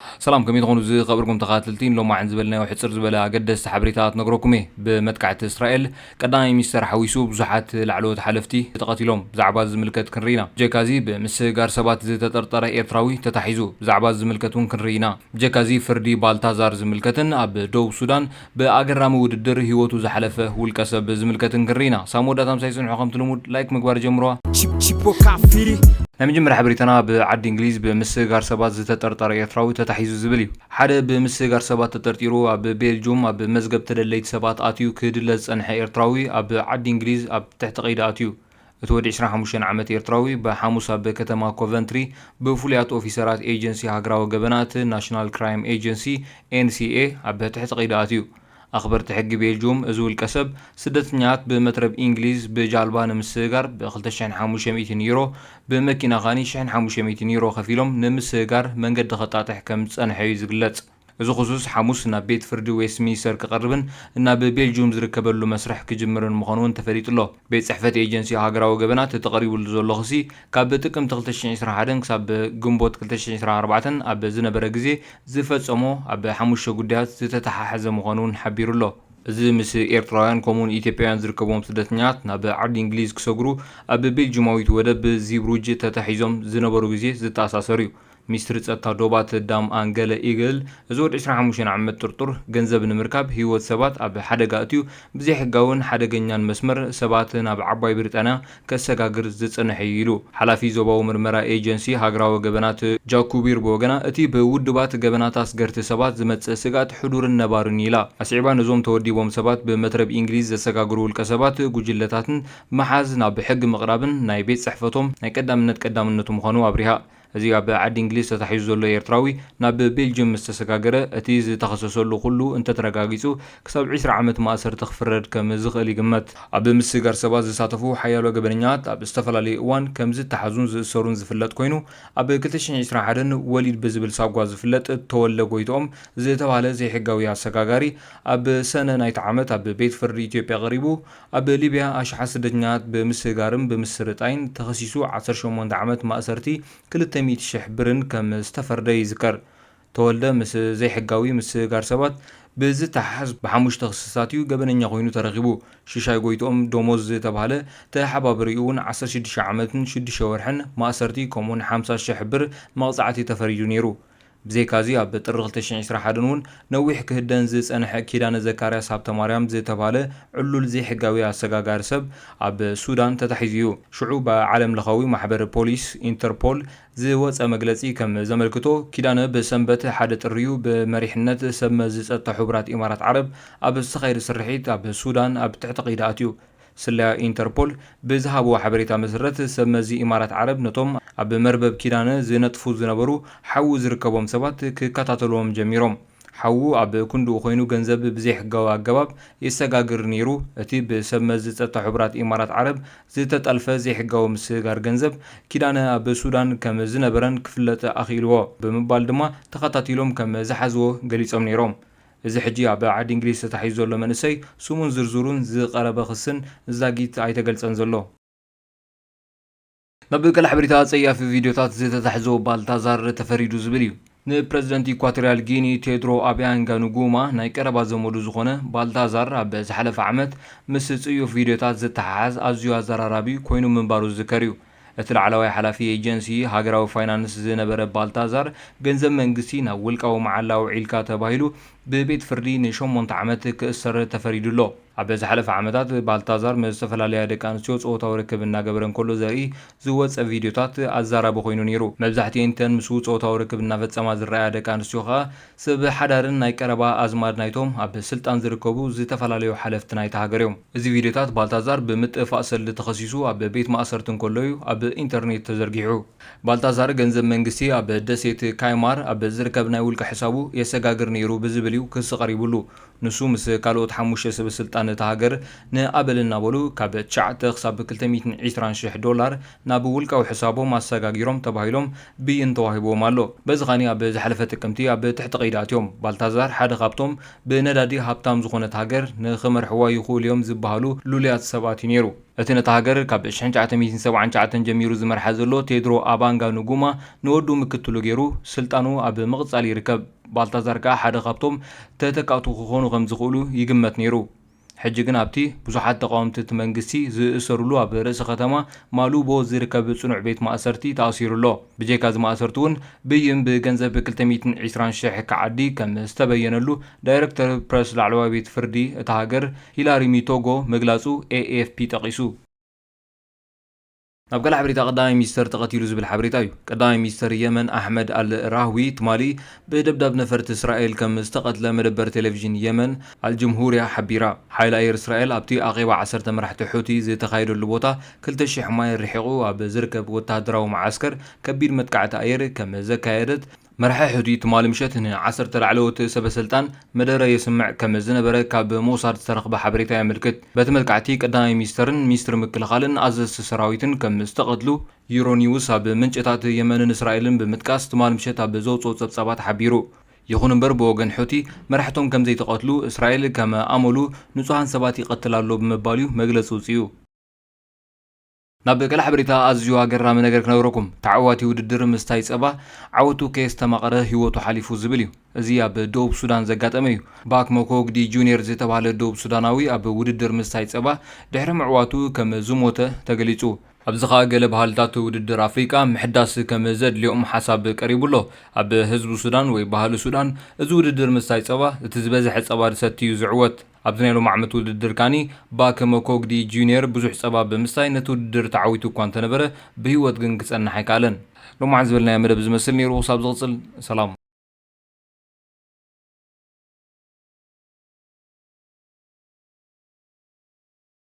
ሰላም፣ ከመይ ትኾኑ ዝኸበርኩም ተኸታተልቲ? ንሎማዕን ዝበልናዮ ሕጽር ዝበለ ኣገደስቲ ሓበሬታት ነግረኩም እየ። ብመጥቃዕቲ እስራኤል ቀዳማይ ሚኒስተር ሓዊሱ ብዙሓት ላዕለዎት ሓለፍቲ ተቐቲሎም። ብዛዕባ ዝምልከት ክንርኢና። ብጀካዚ ብምስጋር ሰባት ዝተጠርጠረ ኤርትራዊ ተታሒዙ። ብዛዕባ ዝምልከት እውን ክንርኢና። ብጀካዚ ፍርዲ ባልታዛር ዝምልከትን ኣብ ደቡብ ሱዳን ብኣገራሚ ውድድር ህይወቱ ዝሓለፈ ውልቀ ሰብ ዝምልከትን ክንርኢና። ሳም ወዳእታ ምሳይ ጽንሑ፣ ከምቲ ልሙድ ላይክ ምግባር ጀምርዋ። Chip- Chipo Kafiri. ናይ መጀመርያ ሓበሬታና ብዓዲ እንግሊዝ ብምስጋር ሰባት ዝተጠርጠረ ኤርትራዊ ተታሒዙ ዝብል እዩ። ሓደ ብምስጋር ሰባት ተጠርጢሩ ኣብ ቤልጁም ኣብ መዝገብ ተደለይቲ ሰባት ኣትዩ ክድለ ዝጸንሐ ኤርትራዊ ኣብ ዓዲ እንግሊዝ ኣብ ትሕቲ ቀይዲ ኣትዩ። እቲ ወዲ ዕስራን ሓሙሽተን ዓመት ኤርትራዊ ብሓሙስ ኣብ ከተማ ኮቨንትሪ ብፍሉያት ኦፊሰራት ኤጀንሲ ሃገራዊ ገበናት ናሽናል ክራይም ኤጀንሲ፣ ኤንሲኤ፣ ኣብ ትሕቲ ቀይዲ ኣትዩ። ኣኽበርቲ ሕጊ ቤልጁም፣ እዚ ውልቀ ሰብ ስደተኛታት ብመትረብ እንግሊዝ ብጃልባ ንምስግጋር ብ ክልተ ሽሕን ሓሙሽተ ሚእትን ዩሮ፣ ብመኪና ኻኒ ሽሕን ሓሙሽተ ሚእትን ዩሮ ከፊሎም ንምስግጋር መንገዲ ከጣጥሕ ከም ዝጸንሐ እዩ ዝግለጽ። እዚ ክሱስ ሓሙስ ናብ ቤት ፍርዲ ዌስትሚኒስተር ክቐርብን ናብ ቤልጁም ዝርከበሉ መስርሕ ክጅምርን ምዃኑ እውን ተፈሊጡ ኣሎ። ቤት ጽሕፈት ኤጀንሲ ሃገራዊ ገበናት እቲ ቀሪቡሉ ዘሎ ክሲ ካብ ጥቅምቲ ክልተ ሽሕን ዕስራን ሓደን ክሳብ ግንቦት ክልተ ሽሕን ዕስራን ኣርባዕተን ኣብ ዝነበረ ግዜ ዝፈጸሞ ኣብ ሓሙሽተ ጉዳያት ዝተተሓሓዘ ምዃኑ እውን ሓቢሩ ኣሎ። እዚ ምስ ኤርትራውያን ከምኡውን ኢትዮጵያውያን ዝርከብዎም ስደተኛታት ናብ ዓዲ እንግሊዝ ክሰግሩ ኣብ ቤልጅማዊት ወደብ ዚብሩጅ ተታሒዞም ዝነበሩ ግዜ ዝተኣሳሰር እዩ። ሚኒስትሪ ጸጥታ ዶባት ዳም ኣንገለ ኢግል፣ እዚ ወዲ ዕስራን ሓሙሽተን ዓመት ጥርጡር ገንዘብ ንምርካብ ህይወት ሰባት ኣብ ሓደጋ ኣእትዩ ብዘይሕጋውን ሓደገኛን መስመር ሰባት ናብ ዓባይ ብሪጣንያ ከሰጋግር ዝጸንሐ እዩ ኢሉ። ሓላፊ ዞባዊ ምርመራ ኤጀንሲ ሃገራዊ ገበናት ጃኩቢር ብወገና፣ እቲ ብውድባት ገበናት ኣስገርቲ ሰባት ዝመጽእ ስግኣት ሕዱርን ነባርን ኢላ። ኣስዒባ፣ ነዞም ተወዲቦም ሰባት ብመትረብ እንግሊዝ ዘሰጋግሩ ውልቀ ሰባት ጉጅለታትን ምሓዝ ናብ ሕጊ ምቕራብን ናይ ቤት ጽሕፈቶም ናይ ቀዳምነት ቀዳምነቱ ምዃኑ ኣብሪሃ። እዚ ኣብ ዓዲ እንግሊዝ ተታሒዙ ዘሎ ኤርትራዊ ናብ ቤልጅም ምስ ተሰጋገረ፣ እቲ ዝተኸሰሰሉ ኩሉ እንተተረጋጊጹ ክሳብ ዕስራ ዓመት ማእሰርቲ ክፍረድ ከም ዝኽእል ይግመት። ኣብ ምስጋር ሰባት ዝሳተፉ ሓያሎ ገበነኛታት ኣብ ዝተፈላለዩ እዋን ከም ዝተሓዙን ዝእሰሩን ዝፍለጥ ኮይኑ፣ ኣብ ክልተ ሽሕን ዕስራን ሓደን ወሊድ ብዝብል ሳጓ ዝፍለጥ ተወልደ ጎይትኦም ዝተባህለ ዘይሕጋዊ ኣሰጋጋሪ ኣብ ሰነ ናይቲ ዓመት ኣብ ቤት ፍርዲ ኢትዮጵያ ቀሪቡ፣ ኣብ ሊብያ ኣሽሓት ስደተኛታት ብምስጋርን ብምስርጣይን ተኸሲሱ ዓሰርተ ሸሞንተ ዓመት ማእሰርቲ ክልተ ሚእቲ ሽሕ ብርን ከም ዝተፈርደ ይዝከር። ተወልደ ምስ ዘይሕጋዊ ምስጋር ሰባት ብዝተሓሓዝ ብሓሙሽተ ክስታት እዩ ገበነኛ ኮይኑ ተረኺቡ። ሽሻይ ጎይትኦም ደሞዝ ዝተባህለ ተሓባባሪኡ እውን ዓሰርተ ሽዱሽተ ዓመትን ሽዱሽተ ወርሕን ማእሰርቲ ከምኡውን ሓምሳ ሽሕ ብር መቕጻዕቲ ተፈሪዱ ነይሩ። ብዘይካዚ ኣብ ጥሪ ክልተ ሽሕን ዕስራን ሓደን እውን ነዊሕ ክህደን ዝጸንሐ ኪዳነ ዘካርያስ ሃብተማርያም ዝተባህለ ዕሉል ዘይሕጋዊ ኣሰጋጋሪ ሰብ ኣብ ሱዳን ተታሒዙ እዩ። ሽዑ ብዓለም ለኻዊ ማሕበር ፖሊስ ኢንተርፖል ዝወጸ መግለጺ ከም ዘመልክቶ፣ ኪዳነ ብሰንበት ሓደ ጥሪ እዩ ብመሪሕነት ሰብ መዚ ጸጥታ ሕቡራት ኢማራት ዓረብ ኣብ ዝተኻየደ ስርሒት ኣብ ሱዳን ኣብ ትሕቲ ቀይዲ ኣትዩ። ስለያ ኢንተርፖል ብዝሃብዎ ሓበሬታ መሰረት፣ ሰብ መዚ ኢማራት ዓረብ ነቶም ኣብ መርበብ ኪዳነ ዝነጥፉ ዝነበሩ ሓዉ ዝርከቦም ሰባት ክከታተልዎም ጀሚሮም። ሓዉ ኣብ ክንድኡ ኮይኑ ገንዘብ ብዘይሕጋዊ ኣገባብ የሰጋግር ነይሩ። እቲ ብሰብ መዚ ጸጥታ ሕቡራት ኢማራት ዓረብ ዝተጠልፈ ዘይሕጋዊ ምስግጋር ገንዘብ፣ ኪዳነ ኣብ ሱዳን ከም ዝነበረን ክፍለጥ ኣኽኢልዎ ብምባል ድማ ተኸታቲሎም ከም ዝሓዝዎ ገሊጾም ነይሮም። እዚ ሕጂ ኣብ ዓዲ እንግሊዝ ተታሒዙ ዘሎ መንእሰይ፣ ስሙን ዝርዝሩን ዝቐረበ ክስን ዛጊት ኣይተገልጸን ዘሎ። ናብ ካልእ ሓበሬታ፣ ጸያፊ ቪድዮታት ዝተታሕዞ ባልታዛር ተፈሪዱ ዝብል እዩ። ንፕረዚደንት ኢኳቶርያል ጊኒ ቴድሮ ኣቢያንጋ ንጉማ ናይ ቀረባ ዘመዱ ዝኾነ ባልታዛር፣ ኣብ ዝሓለፈ ዓመት ምስ ጽዩፍ ቪድዮታት ዝተሓሓዝ ኣዝዩ ኣዘራራቢ ኮይኑ ምንባሩ ዝዝከር እዩ። እቲ ላዕለዋይ ሓላፊ ኤጀንሲ ሃገራዊ ፋይናንስ ዝነበረ ባልታዛር፣ ገንዘብ መንግስቲ ናብ ውልቃዊ መዓላ ኣውዒልካ ተባሂሉ ብቤት ፍርዲ ንሸሞንተ ዓመት ክእሰር ተፈሪዱ ኣሎ። ኣብ ዝሓለፈ ዓመታት፣ ባልታዛር ምስ ዝተፈላለያ ደቂ ኣንስትዮ ጾታዊ ርክብ እናገበረ እንከሎ ዘርኢ ዝወጸ ቪድዮታት ኣዛራቢ ኮይኑ ነይሩ። መብዛሕትኤን እተን ምስኡ ጾታዊ ርክብ እናፈጸማ ዝረኣያ ደቂ ኣንስትዮ ከኣ፣ ሰብ ሓዳርን ናይ ቀረባ ኣዝማድ ናይቶም ኣብ ስልጣን ዝርከቡ ዝተፈላለዩ ሓለፍቲ ናይታ ሃገር እዮም። እዚ ቪድዮታት፣ ባልታዛር ብምጥፋእ ሰልዲ ተኸሲሱ ኣብ ቤት ማእሰርቲ እንከሎ እዩ ኣብ ኢንተርኔት ተዘርጊሑ። ባልታዛር፣ ገንዘብ መንግስቲ ኣብ ደሴት ካይማር ኣብ ዝርከብ ናይ ውልቀ ሕሳቡ የሰጋግር ነይሩ ብዝብል እዩ ክሲ ቀሪቡሉ። ንሱ ምስ ካልኦት ሓሙሽተ ሰብ ስልጣን ነታ ሃገር ንኣበል እናበሉ ካብ ትሽዓተ ክሳብ ክልተ ሚእትን ዕስራን ሽሕ ዶላር ናብ ውልቃዊ ሕሳቦም ኣሰጋጊሮም ተባሂሎም ብይን ተዋሂብዎም ኣሎ። በዚ ኸኒ ኣብ ዝሓለፈ ጥቅምቲ ኣብ ትሕቲ ቀይዲ ኣትዮም። ባልታዛር ሓደ ካብቶም ብነዳዲ ሃብታም ዝኾነት ሃገር ንኽመርሕዋ ይኽእሉ እዮም ዝበሃሉ ልሉያት ሰባት እዩ ነይሩ። እቲ ነታ ሃገር ካብ ሽሕን ትሽዓተ ሚእትን ሰብዓን ትሽዓተን ጀሚሩ ዝመርሓ ዘሎ ቴድሮ ኣባንጋ ንጉማ ንወዱ ምክትሉ ገይሩ ስልጣኑ ኣብ ምቕጻል ይርከብ። ባልታዛር ከኣ ሓደ ካብቶም ተተካእቱ ክኾኑ ከም ዝኽእሉ ይግመት ነይሩ። ሕጂ ግን ኣብቲ ብዙሓት ተቓወምቲ እቲ መንግስቲ ዝእሰሩሉ ኣብ ርእሲ ከተማ ማሉቦ ዝርከብ ጽኑዕ ቤት ማእሰርቲ ተኣሲሩ ኣሎ። ብጀካ እዚ ማእሰርቲ እውን ብይን ብገንዘብ ክልተ ሚእትን ዕስራን ሽሕ ከዓዲ ከም ዝተበየነሉ ዳይረክተር ፕረስ ላዕለዋይ ቤት ፍርዲ እታ ሃገር ሂላሪ ሚቶጎ ምግላጹ ኤ ኤፍ ፒ ጠቒሱ። ናብ ካልእ ሓበሬታ፣ ቀዳማይ ሚኒስተር ተቐቲሉ ዝብል ሓበሬታ እዩ። ቀዳማይ ሚኒስተር የመን ኣሕመድ ኣል ራህዊ ትማሊ ብደብዳብ ነፈርቲ እስራኤል ከም ዝተቐትለ መደበር ቴሌቪዥን የመን ኣልጅምሁርያ ሓቢራ። ሓይሊ ኣየር እስራኤል ኣብቲ ኣኼባ ዓሰርተ መራሕቲ ሑቲ ዝተኻየደሉ ቦታ ክልተ ሽሕ ማይል ርሒቑ ኣብ ዝርከብ ወተሃደራዊ መዓስከር ከቢድ መጥቃዕቲ ኣየር ከም ዘካየደት መራሒ ሑቲ ትማሊ ምሸት ንዓሰርተ ላዕለዎት ሰበ ስልጣን መደረ የስምዕ ከም ዝነበረ ካብ ሞሳድ ዝተረኽበ ሓበሬታ የመልክት። በቲ መጥቃዕቲ ቀዳማይ ሚኒስተርን ሚኒስትሪ ምክልኻልን ኣዘዝቲ ሰራዊትን ከም ዝተቐትሉ ዩሮኒውስ ኣብ ምንጭታት የመንን እስራኤልን ብምጥቃስ ትማሊ ምሸት ኣብ ዘውፅኦ ጸብጻባት ሓቢሩ። ይኹን እምበር ብወገን ሑቲ መራሕቶም ከም ዘይተቐትሉ እስራኤል ከም ኣመሉ ንጹሃን ሰባት ይቐትል ኣሎ ብምባል እዩ መግለጺ ውፅኡ። ናብ ገለ ሓበሬታ ኣዝዩ ኣገራሚ ነገር ክነግረኩም። ተዓዋቲ ውድድር ምስታይ ጸባ ዓወቱ ከየስተማቐረ ህይወቱ ሓሊፉ ዝብል እዩ። እዚ ኣብ ደቡብ ሱዳን ዘጋጠመ እዩ። ባክ መኮግዲ ጁኒየር ዝተባህለ ደቡብ ሱዳናዊ ኣብ ውድድር ምስታይ ጸባ ድሕሪ ምዕዋቱ ከም ዝሞተ ተገሊጹ። ኣብዚ ኸኣ ገለ ባህልታት ውድድር ኣፍሪቃ ምሕዳስ ከም ዘድልዮም ሓሳብ ቀሪቡ ኣሎ። ኣብ ህዝቢ ሱዳን ወይ ባህሊ ሱዳን እዚ ውድድር ምስታይ ጸባ እቲ ዝበዝሐ ጸባ ዝሰቲ እዩ ዝዕወት። ኣብዚ ናይ ሎም ዓመት ውድድር ካኒ ባክ መኮግዲ ጁኒየር ብዙሕ ጸባ ብምስታይ ነቲ ውድድር ተዓዊቱ እኳ እንተነበረ ብህይወት ግን ክጸንሕ ኣይከኣለን። ሎማዓንቲ ዝበልናዮ መደብ ዝመስል ነይሩ። ክሳብ ዝቕጽል ሰላም።